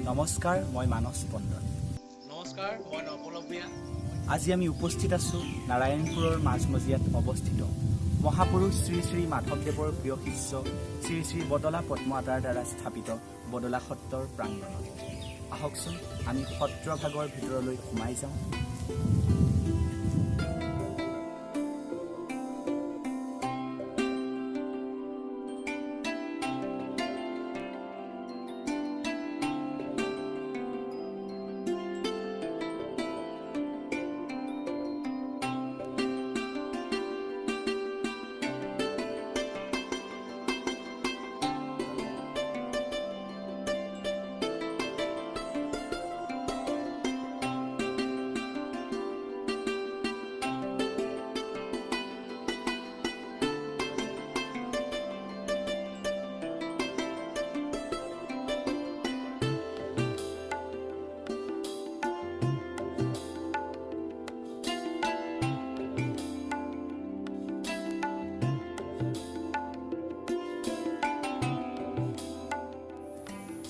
নমস্কাৰ, মই মানস পণ্ডন। নমস্কাৰ, মই নপলক ভূঞা। আজি আমি উপস্থিত আছোঁ নাৰায়ণপুৰৰ মাজমজিয়াত অৱস্থিত মহাপুৰুষ শ্ৰী শ্ৰী মাধৱদেৱৰ প্ৰিয় শিষ্য শ্ৰী শ্ৰী বদলা পদ্ম আতাৰ দ্বাৰা স্থাপিত বদলা সত্ৰৰ প্ৰাংগণত। আহকচোন, আমি সত্ৰভাগৰ ভিতৰলৈ সোমাই যাওঁ।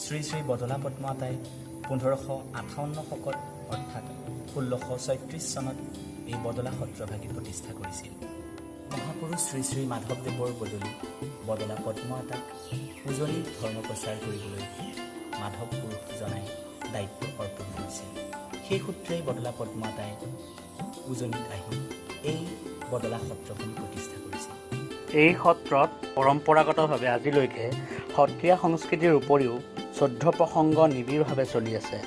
শ্ৰী শ্ৰী বদলা পদ্ম আতাই 1558 শকত, অৰ্থাৎ 1636 চনত এই বদলা সত্ৰভাগী প্ৰতিষ্ঠা কৰিছিল। মহাপুৰুষ শ্ৰী শ্ৰী মাধৱদেৱৰ বদলি বদলা পদ্ম আতাক উজনিত ধৰ্ম প্ৰচাৰ কৰিবলৈ মাধৱ পুৰুষজনাই দায়িত্ব অৰ্পণ কৰিছিল। সেই সূত্ৰেই বদলা পদ্ম আতাই উজনিত আহি এই বদলা সত্ৰখন প্ৰতিষ্ঠা কৰিছিল। এই সত্ৰত পৰম্পৰাগতভাৱে আজিলৈকে সত্ৰীয়া সংস্কৃতিৰ উপৰিও 14 প্ৰসংগ নিবিড়ভাৱে চলি আছে।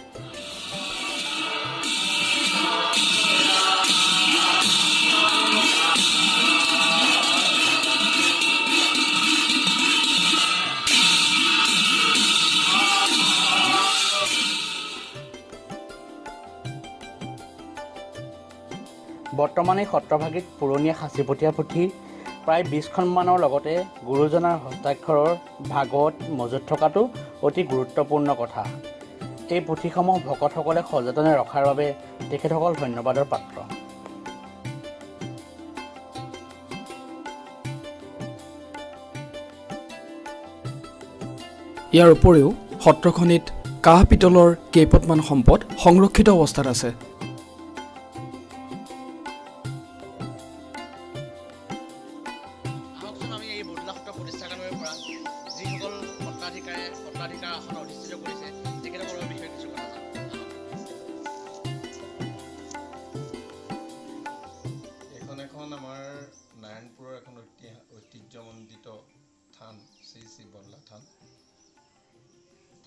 বৰ্তমান এই সত্ৰভাগীত পুৰণীয়া সাঁচিপতীয়া পুথি প্ৰায় 20খনমানৰ লগতে গুৰুজনাৰ হস্তাক্ষৰৰ ভাগৱত মজুত থকাটো অতি গুৰুত্বপূৰ্ণ কথা। এই পুথিসমূহ ভকতসকলে সযতনে ৰখাৰ বাবে তেখেতসকল ধন্যবাদৰ পাত্ৰ। ইয়াৰ উপৰিও সত্ৰখনিত কাঁহ পিতলৰ কেইপদমান সম্পদ সংৰক্ষিত অৱস্থাত আছে। আহকচোন, আমি এই বদলা সত্ৰ প্ৰতিষ্ঠাকালৰে পৰা যিসকল সত্ৰাধিকাৰে সত্ৰাধিকাৰ আসন অধিষ্ঠিত কৰিছে, তেখেতসকলৰ বিষয়ে কিছু কথা জানো আহক। এইখন এখন আমাৰ নাৰায়ণপুৰৰ এখন ঐতিহ্যমণ্ডিত থান, শ্ৰী শ্ৰী বদলা থান।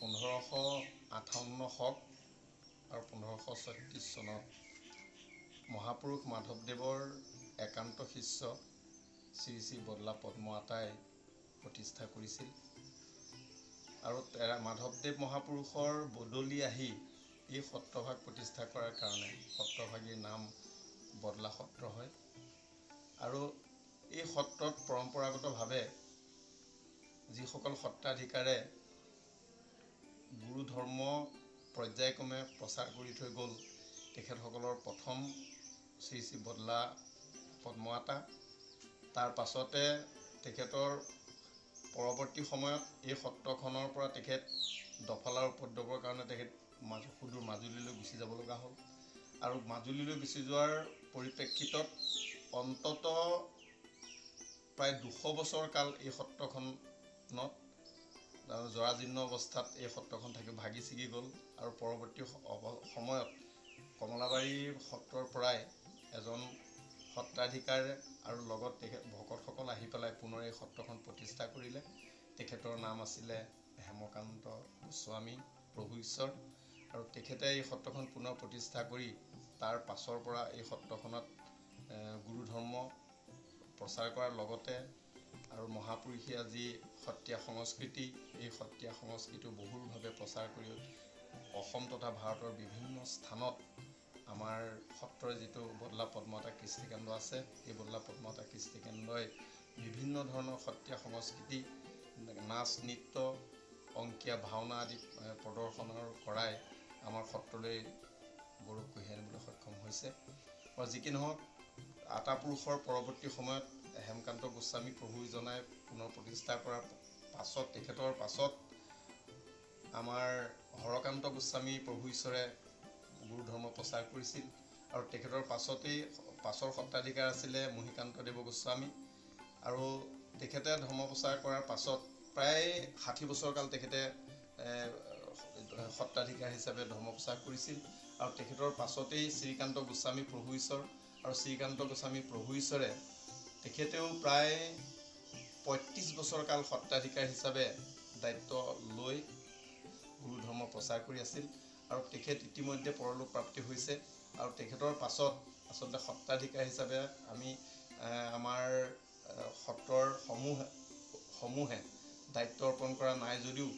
1558 শক আৰু 1536 চনত মহাপুৰুষ মাধৱদেৱৰ একান্ত শিষ্য শ্ৰী শ্ৰী বদলা পদ্ম আতাই প্ৰতিষ্ঠা কৰিছিল। আৰু মাধৱদেৱ মহাপুৰুষৰ বদলি আহি এই সত্ৰভাগ প্ৰতিষ্ঠা কৰাৰ কাৰণে সত্ৰভাগীৰ নাম বদলা সত্ৰ হয়। আৰু এই সত্ৰত পৰম্পৰাগতভাৱে যিসকল সত্ৰাধিকাৰে গুৰু ধৰ্ম পৰ্যায়ক্ৰমে প্ৰচাৰ কৰি থৈ গ'ল, তেখেতসকলৰ প্ৰথম শ্ৰী শ্ৰী বদলা পদ্ম আতা। তাৰ পাছতে তেখেতৰ পৰৱৰ্তী সময়ত এই সত্ৰখনৰ পৰা তেখেত দফলাৰ উপদ্ৰৱৰ কাৰণে তেখেত সুদূৰ মাজুলীলৈ গুচি যাব লগা হ'ল। আৰু মাজুলীলৈ গুচি যোৱাৰ পৰিপ্ৰেক্ষিতত অন্ততঃ প্ৰায় 200 বছৰ কাল এই সত্ৰখনত জৰাজীৰ্ণ অৱস্থাত এই সত্ৰখন থাকি ভাগি ছিগি গ'ল। আৰু পৰৱৰ্তী সময়ত কমলাবাৰী সত্ৰৰ পৰাই এজন সত্ৰাধিকাৰ আৰু লগত তেখেত ভকতসকল আহি পেলাই পুনৰ এই সত্ৰখন প্ৰতিষ্ঠা কৰিলে। তেখেতৰ নাম আছিলে হেমকান্ত গোস্বামী প্ৰভু ঈশ্বৰ। আৰু তেখেতে এই সত্ৰখন পুনৰ প্ৰতিষ্ঠা কৰি তাৰ পাছৰ পৰা এই সত্ৰখনত গুৰু ধৰ্ম প্ৰচাৰ কৰাৰ লগতে আৰু মহাপুৰুষীয়া যি সত্ৰীয়া সংস্কৃতি, এই সত্ৰীয়া সংস্কৃতিও বহুলভাৱে প্ৰচাৰ কৰি অসম তথা ভাৰতৰ বিভিন্ন স্থানত আমাৰ সত্ৰৰ যিটো বদলা পদ্মতা কৃষ্টিকেন্দ্ৰ আছে, এই বদলা পদ্মতা কৃষ্টিকেন্দ্ৰই বিভিন্ন ধৰণৰ সত্ৰীয়া সংস্কৃতি, নাচ, নৃত্য, অংকীয়া ভাওনা আদি প্ৰদৰ্শনৰ কৰাই আমাৰ সত্ৰলৈ গৌৰৱ কঢ়িয়াই আনিবলৈ সক্ষম হৈছে। আৰু যি কি নহওক, আতা পুৰুষৰ পৰৱৰ্তী সময়ত হেমকান্ত গোস্বামী প্ৰভুজনাই পুনৰ প্ৰতিষ্ঠা কৰাৰ পাছত, তেখেতৰ পাছত আমাৰ হৰকান্ত গোস্বামী প্ৰভু ঈশ্বৰে গুৰু ধৰ্ম প্ৰচাৰ কৰিছিল আৰু তেখেতৰ পাছতেই পাছৰ সত্ৰাধিকাৰ আছিলে মহিকান্ত দেৱ গোস্বামী আৰু তেখেতে ধৰ্ম প্ৰচাৰ কৰাৰ পাছত প্ৰায় 60 বছৰ কাল তেখেতে সত্ৰাধিকাৰ হিচাপে ধৰ্ম প্ৰচাৰ কৰিছিল আৰু তেখেতৰ পাছতেই শ্ৰীকান্ত গোস্বামী প্ৰভু ঈশ্বৰ আৰু শ্ৰীকান্ত গোস্বামী প্ৰভু ঈশ্বৰে তেখেতেও প্ৰায় 35 বছৰ কাল সত্ৰাধিকাৰ হিচাপে দায়িত্ব লৈ গুৰু ধৰ্ম প্ৰচাৰ কৰি আছিল আৰু তেখেত ইতিমধ্যে পৰলোক প্ৰাপ্তি হৈছে আৰু তেখেতৰ পাছত আচলতে সত্ৰাধিকাৰ হিচাপে আমি আমাৰ সত্ৰৰ সমূহে দায়িত্ব অৰ্পণ কৰা নাই যদিও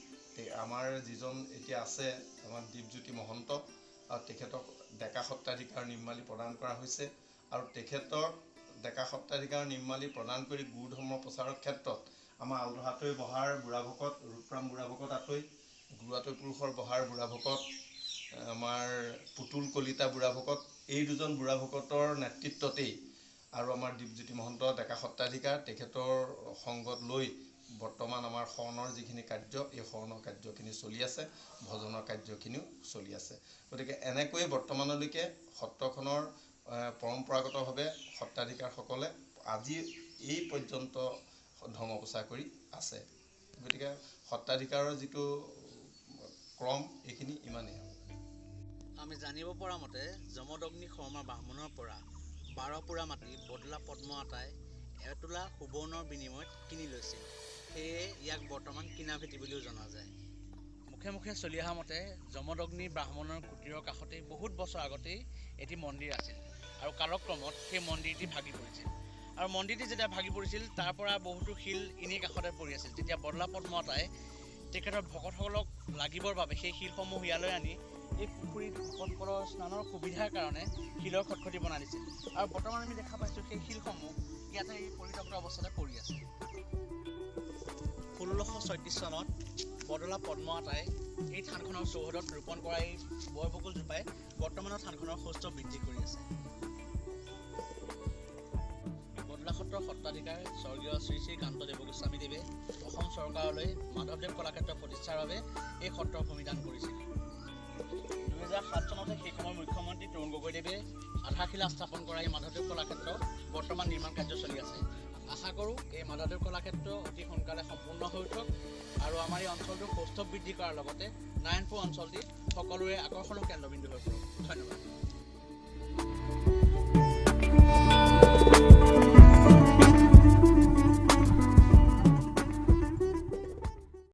আমাৰ যিজন এতিয়া আছে আমাৰ দীপজ্যোতি মহন্ত আৰু তেখেতক ডেকা সত্ৰাধিকাৰ নিৰ্মালি প্ৰদান কৰা হৈছে আৰু তেখেতক ডেকা সত্ৰাধিকাৰ নিৰ্মালি প্ৰদান কৰি গুৰু ধৰ্ম প্ৰচাৰৰ ক্ষেত্ৰত আমাৰ আলধৰাতৈ বহাৰ বুঢ়াভকত ৰূপৰাম বুঢ়াভকত আতৈ গুৰুআতৈ পুৰুষৰ বহাৰ বুঢ়াভকত আমাৰ পুতুল কলিতা বুঢ়াভকত এই দুজন বুঢ়াভকতৰ নেতৃত্বতেই আৰু আমাৰ দীপজ্যোতি মহন্ত ডেকা সত্ৰাধিকাৰ তেখেতৰ সংগত লৈ বৰ্তমান আমাৰ শৰণৰ যিখিনি কাৰ্য এই শৰণৰ কাৰ্যখিনি চলি আছে, ভজনৰ কাৰ্যখিনিও চলি আছে। গতিকে এনেকৈয়ে বৰ্তমানলৈকে সত্ৰখনৰ পৰম্পৰাগতভাৱে সত্ৰাধিকাৰসকলে আজি এই পৰ্যন্ত ধৰ্ম প্ৰচাৰ কৰি আছে। গতিকে সত্ৰাধিকাৰৰ যিটো ক্ৰম এইখিনি ইমানেই। আমি জানিব পৰা মতে যমদগ্নি শৰ্মা ব্ৰাহ্মণৰ পৰা 12 পোৰা মাটি বদলা পদ্ম আতাই এতোলা সুবৰ্ণৰ বিনিময়ত কিনি লৈছিল, সেয়ে ইয়াক বৰ্তমান কিনা ভেটি বুলিও জনা যায়। মুখে মুখে চলি অহা মতে যমদগ্নি ব্ৰাহ্মণৰ কুটীৰৰ কাষতেই বহুত বছৰ আগতেই এটি মন্দিৰ আছিল আৰু কালক্ৰমত সেই মন্দিৰটি ভাগি পৰিছিল আৰু মন্দিৰটি যেতিয়া ভাগি পৰিছিল তাৰ পৰা বহুতো শিল এনেই কাষতে পৰি আছিল। তেতিয়া বদলা পদ্ম আতাই তেখেতৰ ভকতসকলক লাগিবৰ বাবে সেই শিলসমূহ ইয়ালৈ আনি এই পুখুৰীত ভকতসকলৰ স্নানৰ সুবিধাৰ কাৰণে শিলৰ খটখটি বনাই দিছিল আৰু বৰ্তমান আমি দেখা পাইছোঁ সেই শিলসমূহ ইয়াতে এই পৰিত্যক্ত অৱস্থাতে পৰি আছে। 1636 চনত বদলা পদ্ম আতাই এই থানখনৰ চৌহদত ৰোপণ কৰা এই বৰবকুলজোপাই বৰ্তমানৰ থানখনৰ সৌষ্ঠৱ বৃদ্ধি কৰি আছে। বদলা সত্ৰৰ সত্ৰাধিকাৰ স্বৰ্গীয় শ্ৰী শ্ৰী কান্ত দেৱ গোস্বামীদেৱে অসম চৰকাৰলৈ মাধৱদেৱ কলাক্ষেত্ৰ প্ৰতিষ্ঠাৰ বাবে এই সত্ৰৰ ভূমিদান কৰিছিল। 2007 চনতে সেই সময়ৰ মুখ্যমন্ত্ৰী তৰুণ গগৈদেৱে আধাৰশিলা স্থাপন কৰা এই মাধৱদেৱ কলাক্ষেত্ৰ বৰ্তমান নিৰ্মাণ কাৰ্য চলি আছে। আশা কৰোঁ এই মাধৱদেৱ কলাক্ষেত্ৰ অতি সোনকালে সম্পূৰ্ণ হৈ উঠক আৰু আমাৰ এই অঞ্চলটোৰ সৌষ্ঠৱ বৃদ্ধি কৰাৰ লগতে নাৰায়ণপুৰ অঞ্চলটি সকলোৰে আকৰ্ষণৰ কেন্দ্ৰবিন্দু হৈ পৰক। ধন্যবাদ।